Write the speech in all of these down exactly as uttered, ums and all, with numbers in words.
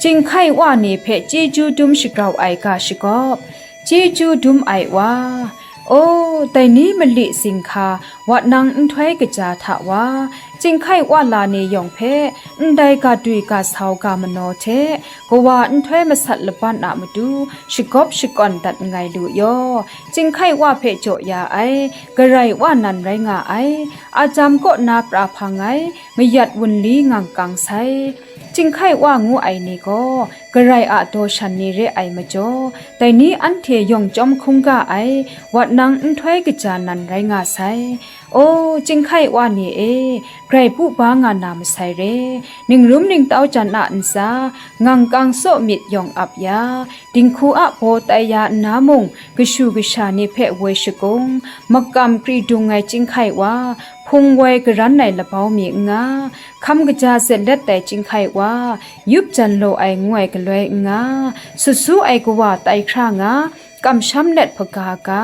Chyinghkai Wa ni hpe chyeju dum shagrau ai ga shagawp. Chyeju dum ai wa. O, dai ni mali zinghka, wat nang nhtoi kaja hta wa, Chyinghkai Wa la ni yawng hpe ndai ga dwi ga sau ga manaw hte, kawa nhtoi masat laban a matu shagawp shakawn dat nngai lu yaw. Chyinghkai Wa hpe jaw ya ai, Karai Wa nan rai nga ai, a jam kaw na pra hpang ai, mayat wunli ngang kang sai. Chyinghkai Wa ngu ai ni gaw, Karai a daw shan ni re ai majaw, dai ni anhte yawng chyawm hkungga ai, wat nang nhtoi kaja nan rai nga sai. O, Chyinghkai Wa ni e, grai bu ba nga na masai re, ningrum ningtau jan a ntsa, ngang kang saw myit yawng ap ya, dinghku a baw tai ya nna mung, kashu kasha ni hpe woi shakung, makam kri dung ai Chyinghkai Wa, hpung woi karan ai labau mi n nga, hkam kaja zet let ai Chyinghkai Wa, yup jan law ai ngu ai galoi n nga, sut su ai kawa tai hkra nga, kamsham let hpaga ga,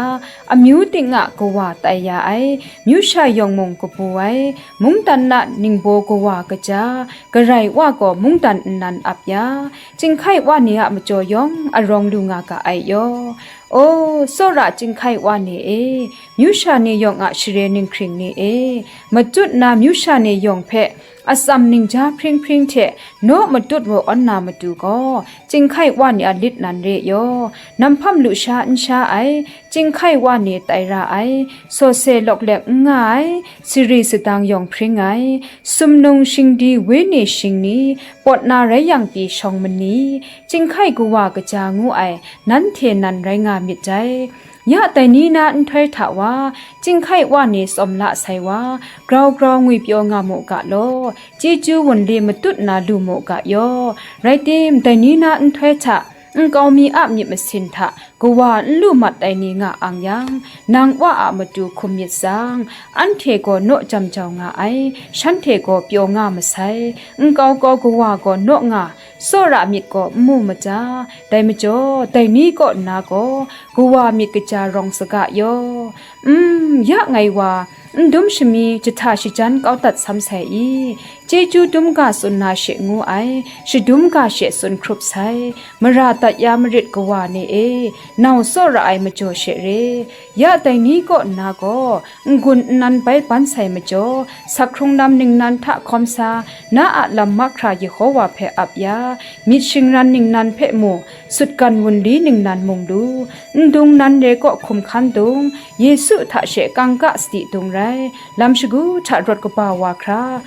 amyu ting a kawa tai ya ai, myu sha yawng mung kabu ai, mungdan na ningbaw kawa kaja, Karai Wa gaw mungdan nnan ap ya, Chyinghkai Wa ni a majaw yawng arawng lu nga ga ai yaw. O, tsawra Chyinghkai Wa ni e, myu sha ni yawng a share ninghkring ni e, matut na myu sha ni yawng hpe atsam ningja hpring hpring hte naw matut wa awn na matu gaw, Chyinghkai Wa ni a lit nan re yaw, nam hpam lusha n sha ai, Chyinghkai Wa ni tai ra ai, sawse lawk lek n nga ai, sari sadang yawng hpring ai, sumnung shingdi wenyi shingni, pawt na rai yang pyi shawng mani, Chyinghkai Kawa kaja ngu ai, nanhte nan rai nga myit dai. Ya dai ni na nhtoi hta wa, Chyinghkai Wa ni tsawm la sai wa, grau grau ngwipyaw nga mu ga law, chyeju wunli matut na lu mu ga yaw. Rai tim, dai ni na nhtoi hta, nkau mi a myit masin hta kawa n lu mat ai ni nga ang yang, nang Wa a matu hkum myit tsang, anhte gaw naw jam jau nga ai, shanhte gaw pyaw nga masai, nkau kau kawa gaw naw nga, tsawra myit gaw n mu maja, dai majaw, dai ni kaw nna gaw, kawa myit kaja rawng saga yaw. Mm, ya ngai wa, n dum shami jahta shajan kau dat sam sai i? Chyeju dum ga tsun na she ngu ai, shadum ga she tsun hkrup sai, mara dat ya marit kawa ni e, nau tsawra ai majaw she re, ya dai ni kaw nna gaw, n-gun nnan bai ban sai majaw, sak hkrung lam ningnan hta hkawm sa, na a lam mahkra Yehowa hpe ap ya, myit shingran ningnan hpe mu, sutgan wunli ningnan mung lu, ndung nan re kaw hkum hkan dung, Yesu hta she kangka sadi dung rai, lam shagu hta rawt kaba wa hkra,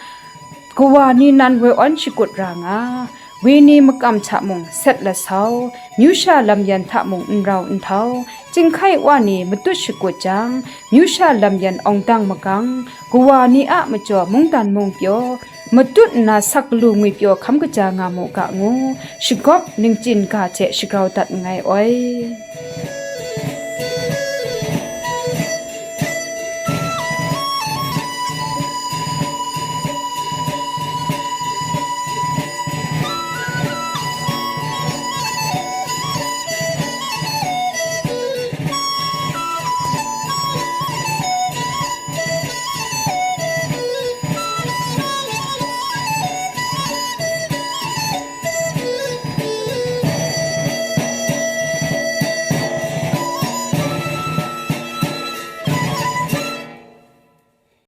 kawa ni nan woi awn shakut ra nga, wenyi makam hta mung set lasau, myu sha lam yan hta mung n rau n htau, Chyinghkai Wa ni matut shakut jang, myu sha lam yan awng dang magang, kawa ni a majaw mungdan mung pyaw, matut nna sak galu ngwipyaw hkam kaja nga mu ga ngu, shagawp ningchin ga hte shagrau dat nngai oi.